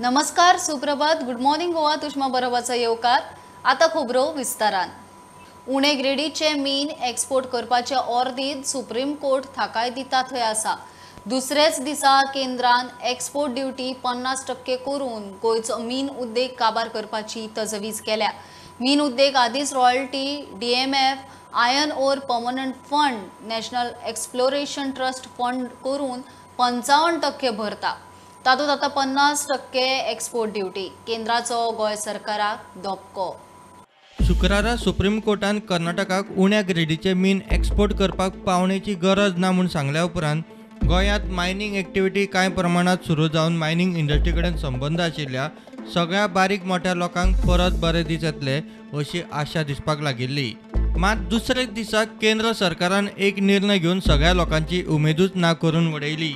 नमस्कार, सुप्रभात, good morning Goa तुष्मा बरोबरचा येवकार। आता खबरो विस्तारान। उणे ग्रेडीचे मीन एक्सपोर्ट करपाचे ऑर्दीत सुप्रीम कोर्ट थाकाय दिता थंय आसा। दुसरेच दिसा केंद्रान एक्सपोर्ट ड्युटी 50% करून गोंयचो मीन उद्देग काबार करपाची तजवीज केल्या। मीन उद्देग आदीच royalty, DMF, iron ore permanent fund, national exploration trust fund करून 55% भरता। तातूंत आतां 50% एक्सपोर्ट ड्युटी। केंद्राचो गोंय सरकाराक धपको। शुक्रारा सुप्रीम कोर्टान कर्नाटकाक उण्या ग्रेडीचे मीन एक्सपोर्ट करपाक पावणेची गरज ना म्हूण सांगल्या उपरांत गोंयांत मायनींग एक्टिविटी कांय प्रमाणांत सुरू जावन मायनींग इंडस्ट्री कडेन संबंद आशिल्ल्या सगळ्या बारीक मोठ्या लोकांक परत बरे दीस येतले अशी आशा दिसपाक लागिल्ली। मात दुसरेच दिसा केंद्र सरकारान एक निर्णय घेवन सगळ्या लोकांची उमेदूच ना करून उडयली।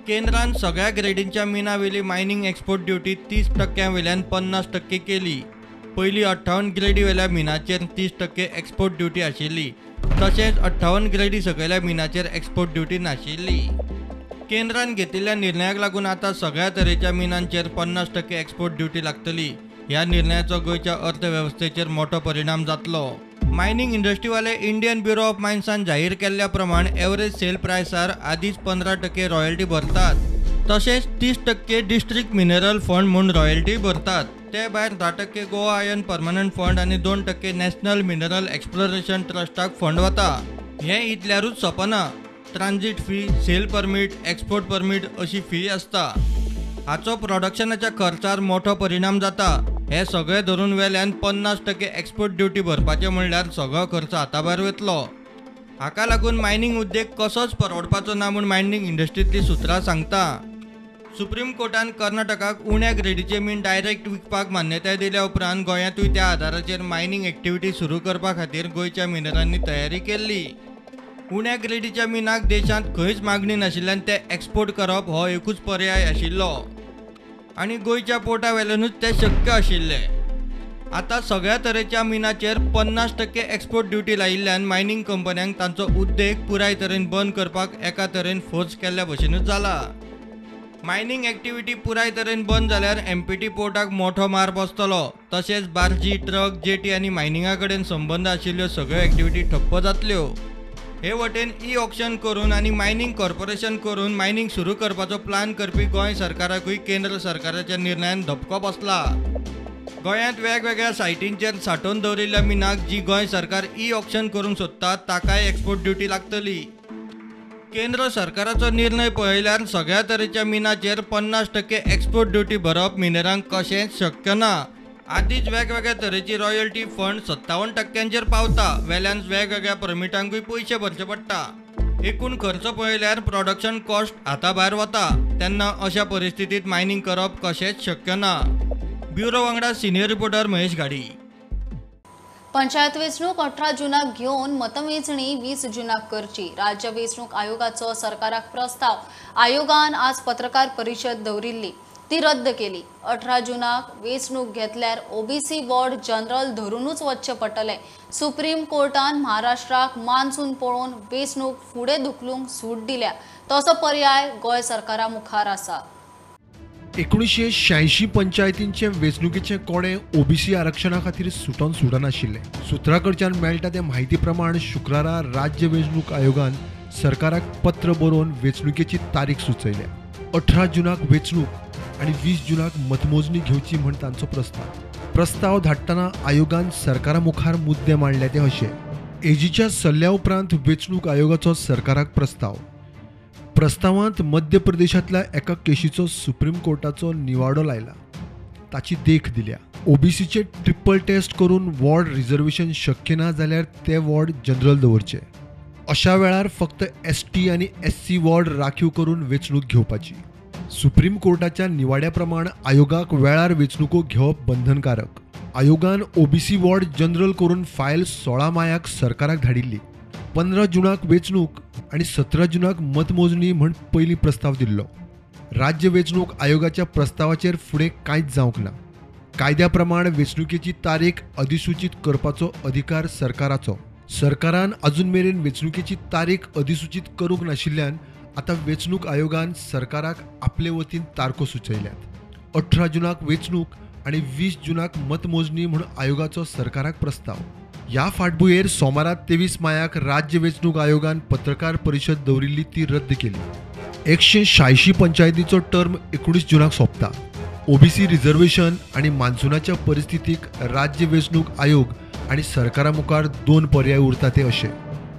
केंद्रान सगळ्या ग्रेडींच्या मिनावेली मायनींग एक्सपोर्ट ड्युटी 30% वयल्यान 50% केली। पयलीं 58 ग्रेडी वेल्या मिनाचेर 30% एक्सपोर्ट ड्युटी आशिल्ली, तशेंच 58 ग्रेडी सकयल्या मिनाचेर एक्सपोर्ट ड्युटी नाशिल्ली। केंद्रान घेतिल्ल्या निर्णयाक लागून आतां सगळ्या तरेच्या मिनांचेर 50% एक्सपोर्ट ड्युटी लागतली। ह्या निर्णयाचो गोंयच्या अर्थवेवस्थेचेर मोठो परिणाम जातलो। मायनींग इंडस्ट्रीवाले इंडियन ब्युरो ऑफ मायन्सान जाहीर केल्ल्या प्रमाण एवरेज सेल प्रायसार आदींच 15% रॉयल्टी भरतात, तशेंच 30% डिस्ट्रिक्ट मिनरल फंड म्हूण रॉयल्टी भरतात। ते भायर 10% गोवा आयर्न परमनंट फंड आनी 2% नॅशनल मिनरल एक्सप्लोरेशन ट्रस्टाक फंड वता। हें इतल्यारूच सोंपना, transit fee, sale permit, export permit अशी फी आसता। हाचो प्रोडक्शनाच्या खर्चार मोठो परिणाम जाता। हे सगळे धरून वेल्यान 50% एक्सपोर्ट ड्युटी भरपाचें म्हणल्यार सगळो खर्च हाताभायर वतलो। हाका लागून मायनींग उद्देग कसोच परवडपाचो ना म्हूण मायनींग इंडस्ट्रींतलीं सुत्रां सांगता। सुप्रीम कोर्टान कर्नाटकाक उण्या ग्रेडीचे मीन डायरेक्ट विकपाक मान्यताय दिल्या उपरांत गोंयांतूय त्या आदाराचेर मायनींग एक्टिविटी सुरू करपा खातीर गोंयच्या मिनरांनी तयारी केल्ली। उण्या ग्रेडीच्या मिनाक देशांत खंयच मागणी नाशिल्ल्यान ते एक्सपोर्ट करप हो एकूच पर्याय आशिल्लो आनी गोंयच्या पोर्टा वेल्यानूच ते शक्य आशिल्लें। आतां सगळ्या तरेच्या मिनाचेर 50% एक्सपोर्ट ड्युटी लायिल्ल्यान मायनींग कंपन्यांक तांचो उद्देग पुराय तरेन बंद करपाक एका तरेन फोर्स केल्ल्या भशेनूच जाला। मायनींग एक्टिविटी पुराय तरेन बंद जाल्यार एमपीटी पोर्टाक मोठो मार बसतलो, तशेंच बार्जी, ट्रक, जेटी आनी मायनिंगा कडेन संबंद आशिल्ल्यो सगळ्यो एक्टिविटी ठप्प जातल्यो। हे वटेन ई ऑक्शन करून आनी मायनींग कॉर्पोरेशन करून मायनींग सुरू करपाचो प्लान करपी गोंय सरकाराकूय केंद्र सरकाराच्या निर्णयान धपको बसला। गोंयांत वेगवेगळ्या सायटींचेर सांठोवन दवरिल्ल्या मिनाक जी गोंय सरकार ई ऑक्शन करूंक सोदता ताकाय एक्सपोर्ट ड्युटी लागतली। केंद्र सरकाराचो निर्णय पळयल्यार सगळ्या तरेच्या मिनाचेर 50% एक्सपोर्ट ड्युटी भरप मिनरांक कशेंच शक्य ना। आदींच वेगवेगळ्या तरेची रॉयल्टी फंड 57% पावता, वेल्यान वेगवेगळ्या परमिटांकूय पयशे भरचे पडटा। एकूण खर्च पळयल्यार प्रोडक्शन कॉस्ट हाताभायर वता, तेन्ना अशा परिस्थितींत मायनींग करप कशेंच शक्य ना। ब्युरो वांगडा सिनियर रिपोर्टर महेश घाडी। पंचायत वेंचणूक 18 जूनाक घेवन मतमेजणी 20 जूनाक करची, राज्य वेंचणूक आयोगाचो सरकाराक प्रस्ताव। आयोगान आज पत्रकार परिशद दवरिल्ली, ती रद्द केली। 18 जूनाक वेंचणूक घेतल्यार ओबीसी वॉर्ड जनरल धरूनच वचचें पडटलें। सुप्रीम कोर्टान महाराष्ट्राक मान्सून पळोवन वेंचणूक फुडें धुकलूंक सूट दिल्या, तसो पर्याय गोंय सरकारा मुखार आसा। 1986 पंचायतींचे वेंचणुकेचे कोणे ओबीसी आरक्षणा खातीर सुटोन सुटनाशिल्लें। सुत्रां कडच्यान मेळटा ते म्हायती प्रमाण शुक्रारा राज्य वेंचणूक आयोगान सरकाराक पत्र बरोवन वेंचणुकेची तारीख सुचयल्या। 18 जूनाक वेंचणूक आनी 20 जूनाक मतमोजणी घेवची म्हण तांचो प्रस्ताव। प्रस्ताव धाडटना आयोगान सरकारा मुखार मुद्दे मांडले ते अशे: एजीच्या सल्ल्या उपरांत वेंचणूक आयोगाचो सरकाराक प्रस्ताव। प्रस्तावांत मध्य प्रदेशांतल्या एका केशीचो सुप्रीम कोर्टाचो निवाडो लायला, ताची देख दिल्या। ओबीसीचे ट्रिपल टेस्ट करून वॉर्ड रिजर्वेशन शक्य ना जाल्यार ते वॉर्ड जनरल दवरचे। अशा वेळार फक्त एसटी आनी एससी वॉर्ड राखीव करून वेंचणूक घेवपाची। सुप्रीम कोर्टाच्या निवाड्या प्रमाण आयोगाक वेळार वेंचणुको घेवप बंधनकारक। आयोगान ओबीसी वॉर्ड जनरल करून फायल 16 मायाक सरकाराक धाडिल्ली। 15 जूनाक वेंचणूक आनी 17 जूनाक मतमोजणी म्हण पयलीं प्रस्ताव दिल्लो। राज्य वेंचणूक आयोगाच्या प्रस्तावाचेर फुडें कांयच जावंक ना। कायद्या प्रमाण वेंचणुकेची तारीख अधिसूचीत करपाचो अधिकार सरकाराचो। सरकारान अजून मेरेन वेंचणुकेची तारीख अधिसूचीत करूंक नाशिल्ल्यान आतां वेंचणूक आयोगान सरकाराक आपले वतीन तारखो सुचयल्यात। 18 जुनाक वेंचणूक आनी 20 जुनाक मतमोजणी म्हूण आयोगाचो सरकाराक प्रस्ताव. ह्या फाटभुंयेर सोमारा 23 मायाक राज्य वेंचणूक आयोगान पत्रकार परिशद दवरिल्ली ती रद्द केली. 186 पंचायतीचो टर्म 19 जुनाक सोंपता. ओबीसी रिझर्वेशन आनी मान्सूनाच्या परिस्थितीक राज्य वेंचणूक आयोग आनी सरकारा मुखार 2 पर्याय उरता ते अशे.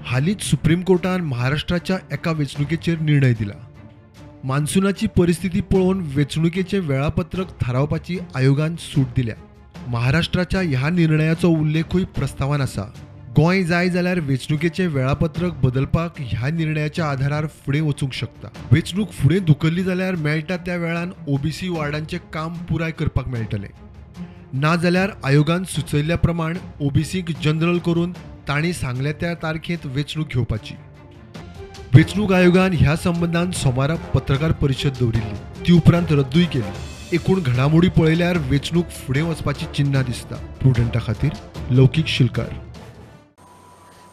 हालींच सुप्रीम कोर्टान महाराष्ट्राच्या एका वेंचणुकेचेर निर्णय दिला. मान्सूनाची परिस्थिती पळोवन वेंचणुकेचें वेळापत्रक थारावपाची आयोगान सूट दिल्या. महाराष्ट्राच्या ह्या निर्णयाचो उल्लेखूय प्रस्तावान आसा. गोंय जाय जाल्यार वेंचणुकेचें वेळापत्रक बदलपाक ह्या निर्णयाच्या आधारार फुडें वचूंक शकता. वेंचणूक फुडें धुकल्ली जाल्यार मेळटा त्या वेळान ओबीसी वार्डांचें काम पुराय करपाक मेळटलें. ना जाल्यार आयोगान सुचयल्ल्या प्रमाण ओबीसीक जनरल करून तांणी सांगल्या त्या तारखेंत वेंचणूक घेवपाची. वेंचणूक आयोगान ह्या संबंदान सोमारा पत्रकार परिशद दवरिल्ली, ती उपरांत रद्दूय केली. एकूण घडामोडी पळयल्यार वेंचणूक फुडें वचपाची चिन्हां दिसता. प्रुडंटा खातीर लौकीक शिलकार.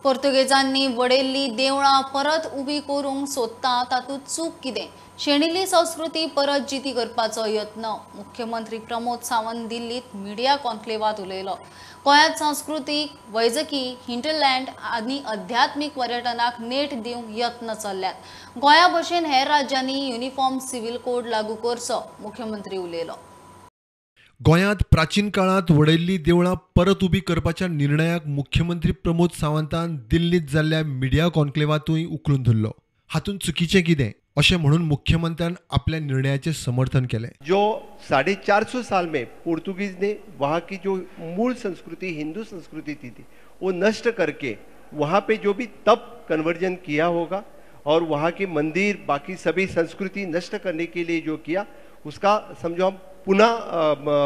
पोर्तुगेजांनी वडयल्ली देवळां परत उबी करूंक सोदता तातूंत चूक कितें? शेणिल्ली संस्कृती परत जिती करपाचो यत्न. मुख्यमंत्री प्रमोद सावंत दिल्लीत मिडिया कॉन्क्लेवात उलयलो. गोंयांत सांस्कृतीक, वैजकी, हिंटरलँड आनी अध्यात्मीक पर्यटनाक नेट दिवंक यत्न चल्ल्यात. गोंया भशेन हेर राज्यांनी युनिफॉर्म सिव्हिल कोड लागू करचो, मुख्यमंत्री उलयलो. गोंयांत प्राचीन काळांत वडयल्ली देवळां परत उबी करपाच्या निर्णयाक मुख्यमंत्री प्रमोद सावंतान दिल्लींत जाल्ल्या मिडिया कॉन्क्लेवांतूय उखलून धरलो. हातूंत चुकीचें कितें अशें म्हणून मुख्यमंत्र्यान आपल्या निर्णयाचें समर्थन केलें. जो 450 साल में पोर्तुगीज ने वहाँ की जो मूल संस्कृति हिंदू संस्कृति थी वो नष्ट करके वहाँ पे जो भी तप कन्वर्जन किया होगा और वहाँ के मंदिर बाकी सभी संस्कृति नष्ट करने के लिए जो किया उसका समझो हम पुनः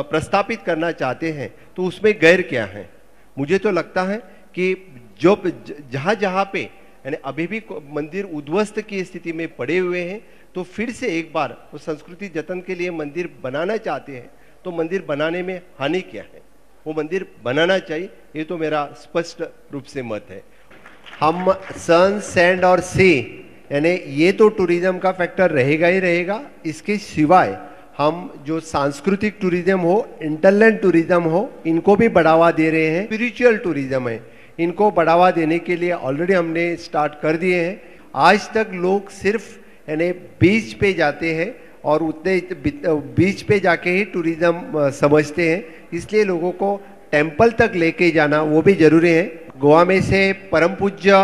प्रस्तापित करना चाहते हैं तो उसमें गैर क्या है? मुझे तो लगता है कि जो जहाँ जहाँ पे यानी अभी भी मंदिर उद्ध्वस्त की स्थिति में पड़े हुए हैं तो फिर से एक बार वो संस्कृति जतन के लिए मंदिर बनाना चाहते हैं तो मंदिर बनाने में हानि क्या है? वो मंदिर बनाना चाहिए, ये तो मेरा स्पष्ट रूप से मत है। हम सन, सैंड और सी यानी ये तो टूरिज्म का फैक्टर रहेगा ही रहेगा। इसके सिवाय हम जो सांस्कृतिक टूरिज्म हो, इंटरलैंड टूरिज्म हो, इनको भी बढ़ावा दे रहे हैं। स्पिरिचुअल टूरिज्म है, इनको बढ़ावा देने के लिए ऑलरेडी हमने स्टार्ट कर दिए हैं। आज तक लोग सिर्फ यानी बीच पे जाते हैं और उतने बीच पे जाके ही टूरिज्म समझते हैं, इसलिए लोगों को टेम्पल तक लेके जाना वो भी ज़रूरी है। गोवा में से परम पूज्य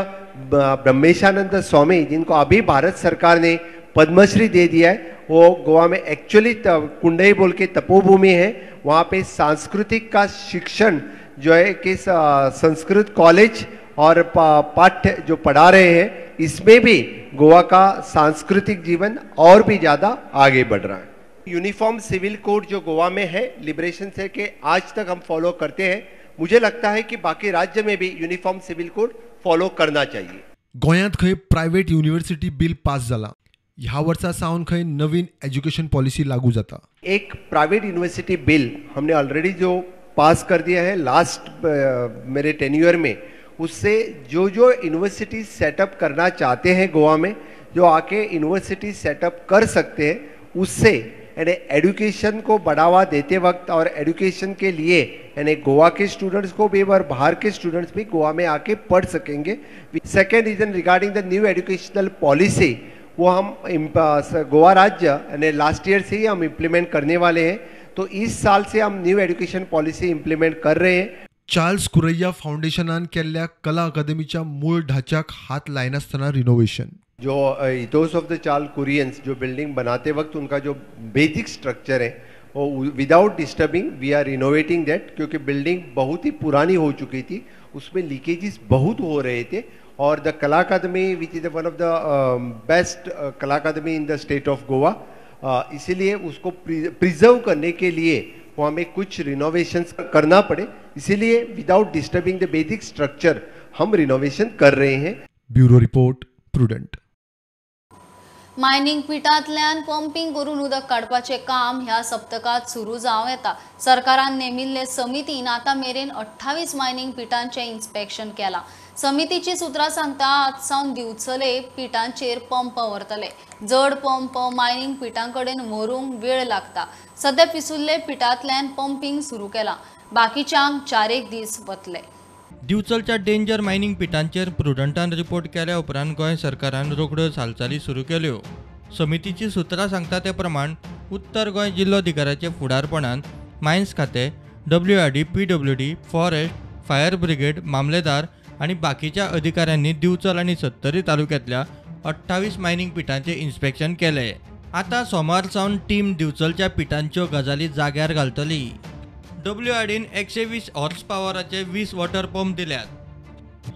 ब्रह्मेशानंद स्वामी, जिनको अभी भारत सरकार ने पद्मश्री दे दिया है, वो गोवा में एक्चुअली कुंडई बोल के तपोभूमि है, वहाँ पे सांस्कृतिक का शिक्षण जो है कि संस्कृत कॉलेज और पाठ्य जो पढ़ा रहे हैं, इसमें भी गोवा का सांस्कृतिक जीवन और भी ज़्यादा आगे बढ़ रहा है। यूनिफॉर्म सिविल कोड जो गोवा में है, लिबरेशन से के आज तक हम फॉलो करते हैं, मुझे लगता है कि बाकी राज्य में भी यूनिफॉर्म सिविल कोड फॉलो करना चाहिए। गोंयांत खंय प्रायव्हेट युनिव्हर्सिटी बिल पास जाला, ह्या वर्सा सावन खंय नवीन एज्युकेशन पॉलिसी लागू जाता। एक प्राइवेट यूनिवर्सिटी बिल हमने ऑलरेडी जो पास कर दिया है लास्ट मेरे टेन्योर में, उससे जो जो यूनिवर्सिटी सेटअप करना चाहते हैं गोवा में, जो आके यूनिवर्सिटी सेटअप कर सकते हैं, उससे यानी एजुकेशन को बढ़ावा देते वक्त और एजुकेशन के लिए यानी गोवा के स्टूडेंट्स को भी और बाहर के स्टूडेंट्स भी गोवा में आके पढ़ सकेंगे। Second reason regarding the new educational policy, वो हम गोवा राज्य यानी लास्ट ईयर से ही हम इम्प्लीमेंट करने वाले हैं, तो इस साल से हम न्यू एजुकेशन पॉलिसी इम्प्लीमेंट कर रहे हैं। चार्ल्स कुरैया फाउंडेशनान केल्ल्या कला अकादमीच्या मूळ ढाच्याक हात लायनासतना रिनोव्हेशन। जो ethos of the Charles Kurians जो बिल्डिंग बनाते वक्त उनका जो बेसिक स्ट्रक्चर है वो without disturbing we are renovating that, क्योंकि बिल्डिंग बहुत ही पुरानी हो चुकी थी, उसमें लीकेजेस बहुत हो रहे थे। और the Kala Akademi which is one of the best Kala Akademi in the state of Goa, इसीलिए उसको प्रिजर्व करने के लिए वो हमें कुछ रिनोवेशंस करना पड़े, इसीलिए without disturbing the basic structure हम रिनोवेशन कर रहे हैं। Bureau report, Prudent. मायनिंग पिटांतल्यान पंपींग करून उदक काडपाचें काम ह्या सप्तकांत सुरू जावं येता. सरकारान नेमिल्ले समितीन आतां मेरेन 28 मायनिंग पिटांचें इन्स्पेक्शन केलां. समितीची सुत्रां सांगता आज सावन दिवचले पिटांचेर पंप व्हरतले. जड पंप मायनिंग पिटां कडेन व्हरूंक वेळ लागता. सध्या पिसुल्ले पिटांतल्यान पंपींग सुरू केलां. बाकीच्यांक 4-1 दीस वतले. दिवचलच्या डेंजर मायनिंग पिटांचेर प्रुडंटान रिपोर्ट केल्या उपरांत गोंय सरकारान रोखड्यो हालचाली सुरू केल्यो. समितीची सुत्रां सांगता ते प्रमाण उत्तर गोंय जिल्लोधिकाऱ्याच्या फुडारपणान मायन्स खातें, WRD, PWD, forest, fire brigade, मामलेदार आनी बाकीच्या अधिकाऱ्यांनी दिवचल आनी सत्तरी तालुक्यांतल्या 28 मायनिंग पिटांचें इन्स्पेक्शन केलें. आतां सोमार सावन टीम दिवचलच्या पिटांच्यो गजाली जाग्यार घालतली. WRDन 120 हॉर्स पावराचे 20 वॉटर पंप दिल्यात.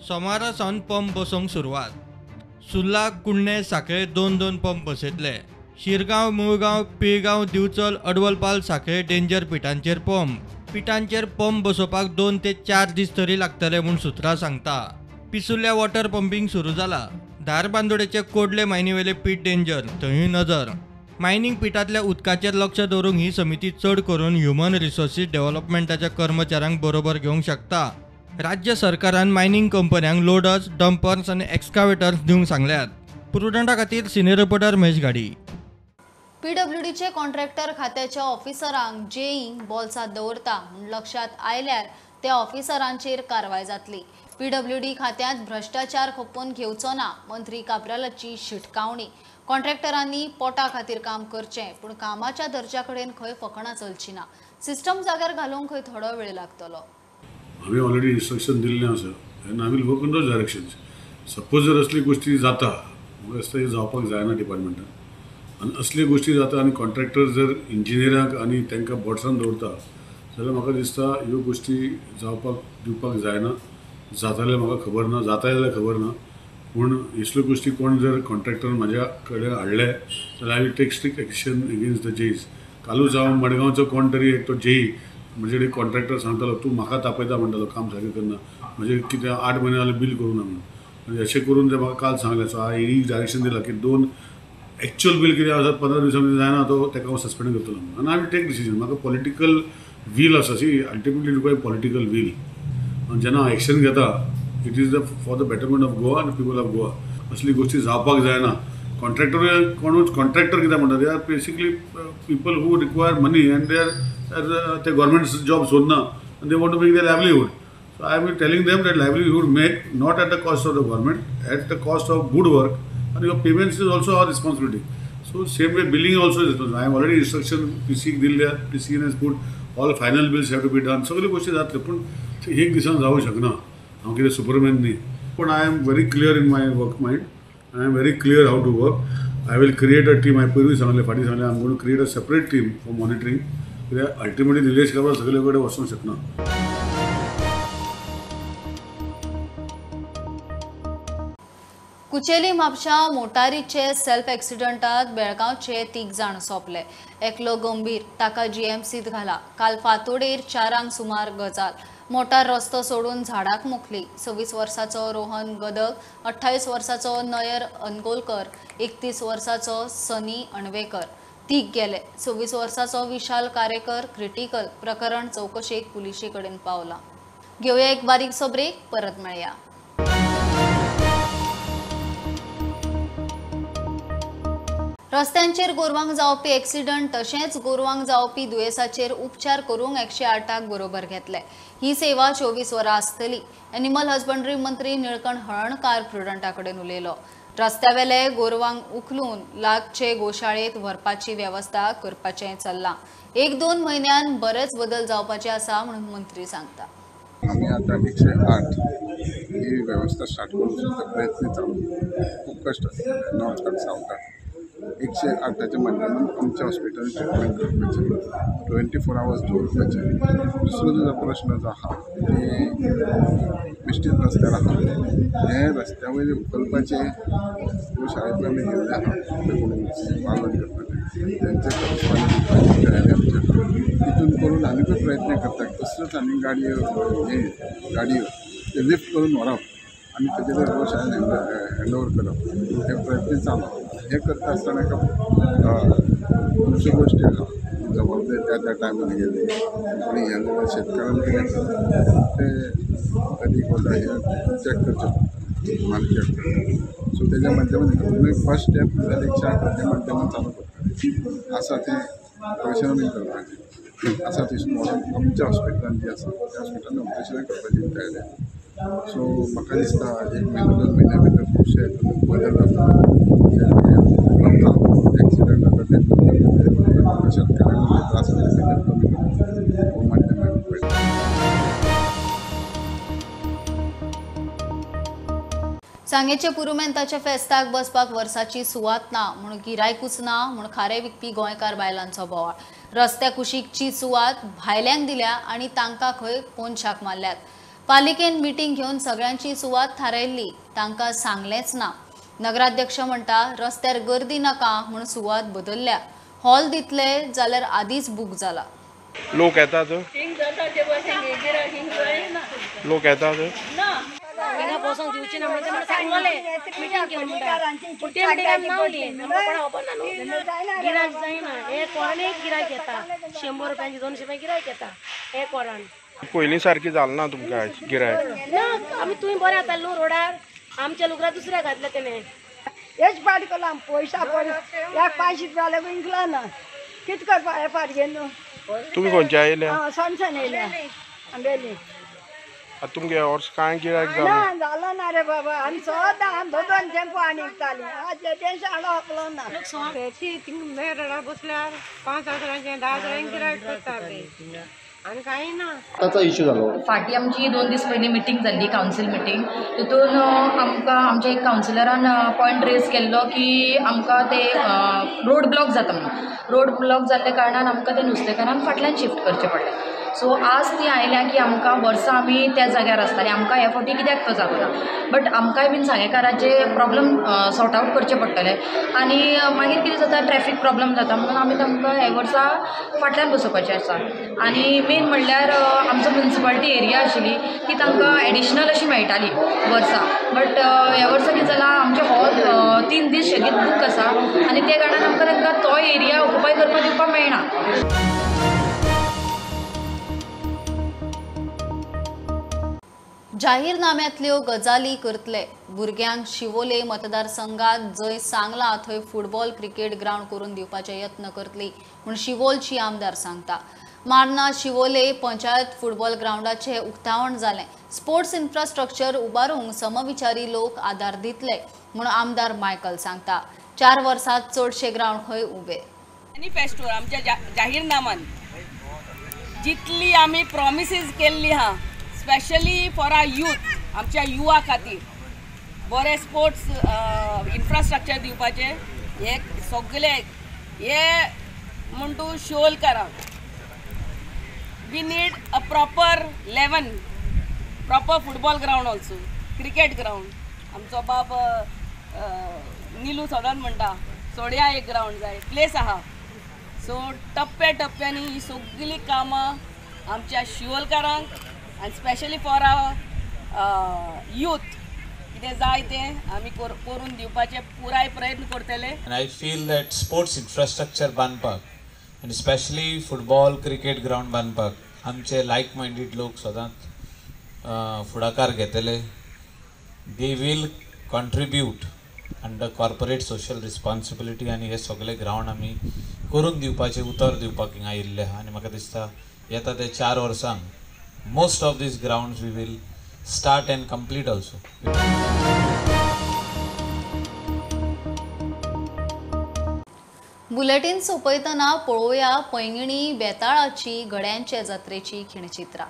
सोमारा सावन पंप बसोवंक सुरवात. सुर्ला, कुडणें, सांखळे 2-2 पंप बसयतले. शिरगांव, मुळगांव, पिळगांव, दिवचल, अडवलपाल, सांखळे डेंजर पिटांचेर पंप. पिटांचेर पंप बसोवपाक 2 ते 4 दीस तरी लागतले म्हूण सुत्रां सांगता. पिसुल्ल्या वॉटर पंपींग सुरू जाला. धारबांदोडेचे कोडले मायनीवेले पीट डेंजर, थंयूय नजर. मायनिंग पिटांतल्या उदकाचेर लक्ष दवरूंक ही समिती चड करून ह्युमन रिसोर्सीस डेव्हलपमेंटाच्या कर्मचाऱ्यांक बरोबर घेवंक शकता. राज्य सरकारान मायनिंग कंपन्यांक लोडर्स, डंपर्स आनी एक्सकावेटर्स दिवंक सांगल्यात. प्रुडंटा खातीर सिनियर रिपोर्टर महेश घाडी. पीडब्ल्यूडीचे कॉन्ट्रॅक्टर खात्याच्या ऑफिसरांक जेईंक बोल्सांत दवरता म्हूण लक्षांत आयल्यार त्या ऑफिसरांचेर कारवाय जातली. पीडब्ल्यूडी खात्यांत भ्रश्टाचार खपोवन घेवचो ना, मंत्री काब्रालाची शिटकावणी. कॉन्ट्रॅक्टरांनी पोटा खातीर काम करचें, पूण कामाच्या दर्जा कडेन खंय फकणां चलची ना. सिस्टम जाग्यार घालूंक खंय थोडो वेळ लागतलो. हांवें ऑलरेडी इन्स्ट्रक्शन दिल्लें आसा आनी I will work in those directions. Suppose जर असली गोश्टी जाता, म्हाका दिसता हें जावपाक जायना डिपार्टमेंटान, आनी असली गोश्टी जाता आनी कॉन्ट्रॅक्टर जर इंजिनियरांक आनी तांकां बोट्सान दवरता जाल्यार म्हाका दिसता ह्यो गोश्टी जावपाक दिवपाक जायना. जातालें म्हाका खबर ना, जाता जाल्यार खबर ना, पूण असल्यो गोश्टी कोण जर कॉन्ट्रॅक्टर म्हाज्या कडेन हाडले जाल्यार I will take strict action against the JEs. कालूच हांव मडगांवचो कोण तरी एक तो जेई म्हणजे कडेन कॉन्ट्रॅक्टर सांगतालो, तूं म्हाका तापयता म्हणटालो, काम सारकें करना, म्हणजे कितें 8 म्हयने जाले बील करूं ना म्हणून. आनी अशें करून ते म्हाका काल सांगलें. सो हांवें एक डायरेक्शन दिलां की 2 एक्चुअल बील कितें आसा 15 दिसां भितर जायना तो ताका हांव सस्पेंड करतलो म्हणून. आनी I will take decision. म्हाका पॉलिटिकल वील आसा, see ultimately require political will. आनी जेन्ना हांव एक्शन घेता it is the for the betterment of Goa आनी पीपल ऑफ गोवा. असली गोश्टी जावपाक जायना. कॉन्ट्रॅक्टर कोणूच कॉन्ट्रॅक्टर कितें म्हणटा, they are basically people who require money and they are ते गव्हर्मेंट जॉब सोदना आनी they want to make their livelihood. So I am telling them that livelihood make not at the cost of the government, at the cost of good work, आनी your payments is also our responsibility. So same way billing also is responsibility. I am already instruction पीसीक दिल्ल्या, PC has put all final bills have to be done. सगल्यो गोश्टी जातल्यो, पूण एक दिसान जावंक शकना. हांव कितें सुपरमॅन न्ही, पूण I am very clear in my work mind. I am very clear how to work. I will create a team. हांवें पयरूय सांगलें, फाटीं सांगलें, I am gonna create a separate team for monitoring. कित्याक अल्टिमेटली निलेश काब्राल सगळे कडेन वचूंक शकना. कुचेली म्हापशा मोटारीचे सेल्फ एक्सिडंटात बेळगांवचे 3 जाण सोंपले. एकलो गंभीर, ताका जीएमसीत घाला. काल फांतोडेर 4 सुमार गजाल. मोटार रस्तो सोडून झाडाक मोखली. 26 वर्साचो रोहन गदग, 28 वर्साचो नयर अनगोलकर, 31 वर्साचो सनी अणवेकर 3 गेले. 26 वर्साचो विशाल कारेकर क्रिटिकल. प्रकरण चवकशेक पुलिशे कडेन पावला. घेवया एक बारीकसो ब्रेक, परत मेळया. रस्त्यांचेर गोरवांक जावपी एक्सिडंट तशेंच गोरवांक जावपी दुयेंसाचेर उपचार करूंक 108 बरोबर घेतले. ही सेवा 24 वरां आसतली. एनिमल हजबंडरी मंत्री निळकंठ हळर्णकार प्रुडंटा कडेन उलयलो. रस्त्यावेले गोरवांक उखलून लागचे गोशाळेत व्हरपाची वेवस्था करपाचें चल्लां. 1-2 म्हयन्यान बरेच बदल जावपाचे आसा म्हणून मंत्री सांगता. आमी आतां 108 ही वेवस्था स्टार्ट करूंक सुद्दां प्रयत्न चालू. खूब कश्ट आसा नॉर्थाक सावथाक. 108 माध्यमांत आमच्या हॉस्पिटल ट्रिटमेंट करपाचें, 24 आवर्स दवरपाचें. दुसरो जो प्रश्न जो आसा की बेश्टीच रस्त्यार आसा, हे रस्त्या वयले उखलपाचें गोशाळेंतल्यान आमी गेल्ले आसा, ते कोणून पालन करपाचें, तेंचे करस्पॉन्डंट तयारी आमची आसा. तितून करून आनीकूय प्रयत्न करता. कसल्योच आनी गाडयो हे गाडयो ते लिफ्ट करून व्हरप आनी तेजे ते शाळेन हँड ओवर करप हे प्रयत्न चालू. हे करता आसतना एका खुबश्यो गोश्टी आसा जबाबदारी त्या त्या टायमार गेली आनी हे जाल्यार शेतकारान कितें ते अदीक वता हें चॅक करचें पडटा मार्केट. सो तेज्या माध्यमांतल्यान फर्स्ट स्टेप म्हणल्यार एकशे आठाच्या माध्यमांत चालू करता आसा तें ऑपरेशनां बीन करपाचें आसा थंयसून व्हरोन आमच्या हॉस्पिटलान जी आसा त्या हॉस्पिटलान ऑपरेशनां करपाची तयारी आसा. सो म्हाका दिसता एक म्हयनो 2 म्हयन्या भितर खुबशे बदल जाता, एक्सिडंट जाता ते शेतकऱ्यांक त्रास जाता ते कमी करता हो माध्यमांत. सांगेचे पुरुमेंताच्या फेस्ताक बसपाक वर्साची सुवात ना म्हूण गिरायकूच ना म्हूण खारें विकपी गोंयकार बायलांचो बोवाळ. रस्त्या कुशीकची सुवात भायल्यांक दिल्या आनी तांकां खंय कोनशाक मारल्यात. पालिकेन मिटींग घेवन सगळ्यांची सुवात थारायल्ली, तांकां सांगलेंच ना. नगराध्यक्ष म्हणटा रस्त्यार गर्दी नाका म्हूण सुवात बदलल्या. हॉल दितले जाल्यार आदींच बूक जाला. लोक येतात, लोक येतात गिरायक जायना. एक वरान एक गिरायक येता, 100 रुपयांची 200 रुपया गिरायक येता एक वरान. पयलीं सारकी जालें ना तुमकां गिरायक? ना, आमी तुवें बरें जाता न्हू रोडार, आमच्या लुगरा दुसऱ्या घातल्या तेणें. हेच पाट केला पयशा पड एक 500 रुपया लागून इकला ना, कितें करपा हे फाट घेवन. तुमी खंयच्या येयल्या? सनसन येयल्या आंबेली. तुमगे वर्स कांय गिरायक ना जालो ना रे बाबा. आमी सदां आमी 2 टेम्पो आनी विकतालीं, आज टेन्शन हाडलो ना. थिंग रोडार बसल्यार 5 हजारांचें 10 हजारांचें गिरायक करता आनी कांय ना. ताचा इश्यू जालो. फाटीं आमची 2 दीस पयलीं मिटींग जाल्ली, कावन्सील मिटींग. तितून आमकां आमच्या एक कावन्सिलरान पॉयंट रेज केल्लो की आमकां ते रोड ब्लॉक जाता म्हणून. रोड ब्लॉक जाल्ल्या कारणान आमकां ते नुस्तेकारांक फाटल्यान शिफ्ट करचें पडलें. सो आज ती आयल्या की आमकां वर्सां आमी त्या जाग्यार आसतालीं, आमकां ह्या फावटी कित्याक तो जागो ना. बट आमकांय बीन सांगेकारांचे प्रॉब्लम सॉर्ट आवट करचे पडटले आनी मागीर कितें जाता, ट्रॅफीक प्रॉब्लम जाता म्हणून आमी तांकां हे वर्सा फाटल्यान बसोवपाचें आसा. आनी मेन म्हणल्यार आमचो म्युनिसिपालिटी एरिया आशिल्ली ती तांकां एडिशनल अशी मेळटाली वर्सा, बट ह्या वर्सा कितें जालां, आमचें हॉल 3 दीस शेगीत बूक आसा आनी त्या कारणान आमकां तांकां तो एरिया ऑक्युपाय करपाक दिवपाक मेळना. जाहीरनाम्यांतल्यो गजाली करतले. भुरग्यांक शिवोले मतदारसंघात जंय सांगला थंय फुटबॉल क्रिकेट ग्रावंड करून दिवपाचे यत्न करतली म्हूण शिवोलची आमदार सांगता. मार्ना शिवोले पंचायत फुटबॉल ग्रावंडाचे उक्तावण जालें. स्पोर्ट्स इन्फ्रास्ट्रक्चर उबारूंक समविचारी लोक आदार दितले म्हूण आमदार मायकल सांगता. 4 वर्सांत चडशे ग्रावंड खंय उबे. मॅनिफेस्टो आमच्या जाहीरनामान जितली आमी प्रॉमिसीस केल्ली आहा स्पेशली फॉर our youth, आमच्या युवा खातीर बरें स्पोर्ट्स इन्फ्रास्ट्रक्चर दिवपाचें हे सगळे हे म्हण तूं शिवोलकारांक we need a proper 11 proper football ground also, cricket ground. आमचो बाब निलू सदांच म्हणटा सोड्या एक ग्रावंड जाय, प्लेस आहा. सो टप्प्या टप्प्यांनी ही सगळीं कामां आमच्या शिवोलकारांक आनी स्पेशली फॉर our youth कितें जाय तें आमी करून दिवपाचे पुराय प्रयत्न करतले. And I feel that sports infrastructure बांदपाक आनी स्पेशली फुटबॉल क्रिकेट ग्रावंड बांदपाक आमचे लायक मायंडेड लोक सदांच फुडाकार घेतले. They will contribute under corporate social responsibility आनी हे सगळे ग्रावंड आमी करून दिवपाचें उतर दिवपाक हिंगा आयिल्लें आहा. आनी म्हाका दिसता येता ते 4 वर्सांक most of these grounds we will start and complete also. Bulletin सोंपयतना पळोवया पैंगिणी बेताळाची गड्यांचे जात्रेची खिणचित्रां.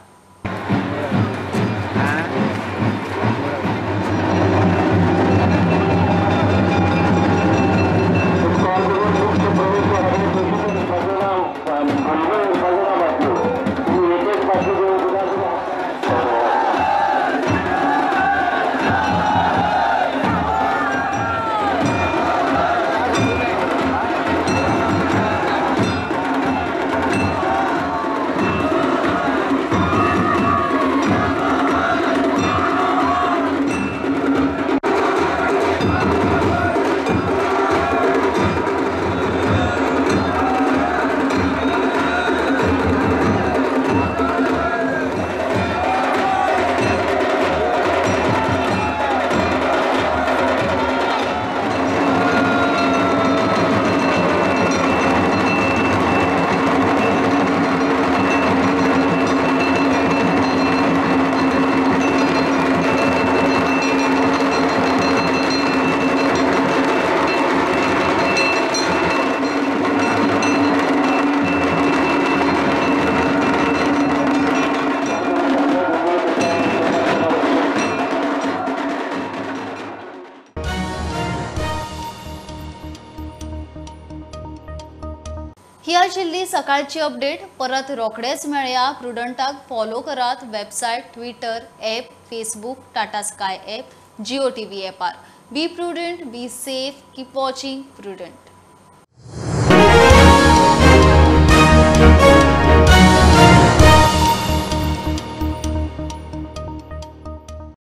ती सकाळची अपडेट. परत रोखडेच मेळया. प्रुडंटाक फॉलो करात website, Twitter, app, Facebook, Tata Sky app, Jio TV ॲपार. Be prudent, be safe, keep watching Prudent.